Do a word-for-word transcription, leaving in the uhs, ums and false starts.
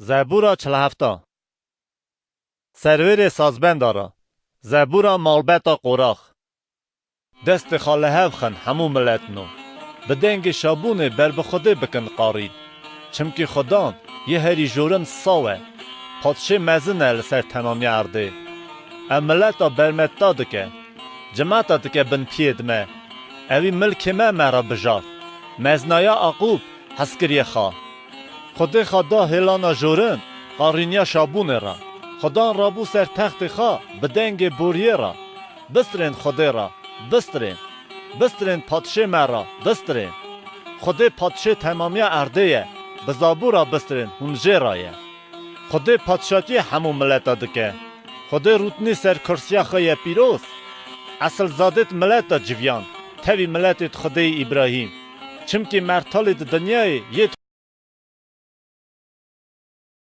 Zebûra çil heft. Serwêrê sazbenda re. Zebûra malbeta Qorax. Destê xwe li hev xin hemû miletno. Bi dengê şabûnê ber bi Xwedê bikin qarîn. Çimkî Xudan yê herî jorin saw e. Padşê mezin e li ser temamiya erdê. Ev mileta bermetta dike. Cimata dike bin piyêd me. Ewî milkê me me re bijart. Meznaya Aqûb hez kiriye xwe. Xwedê xwe da hêlana jorin, qarîniya şabûnê re. Xudan rabû ser textê xwe bi dengê boriyê re. Bistirên Xwedê re, bistirên. Bistirên padşê me re, bistirên. Xwedê padşê temamiya erdê ye, bi zabûra bistirên hûn jê re ye. Xwedê padşatiyê hemû mileta dike. Xwedê rûtinî ser kursiya xwe ye pîroz. Esilzadêt mileta civiyan, tevî miletêt Xwedêyî Îbrahîm. Çimkî mertalê di dinyayê yê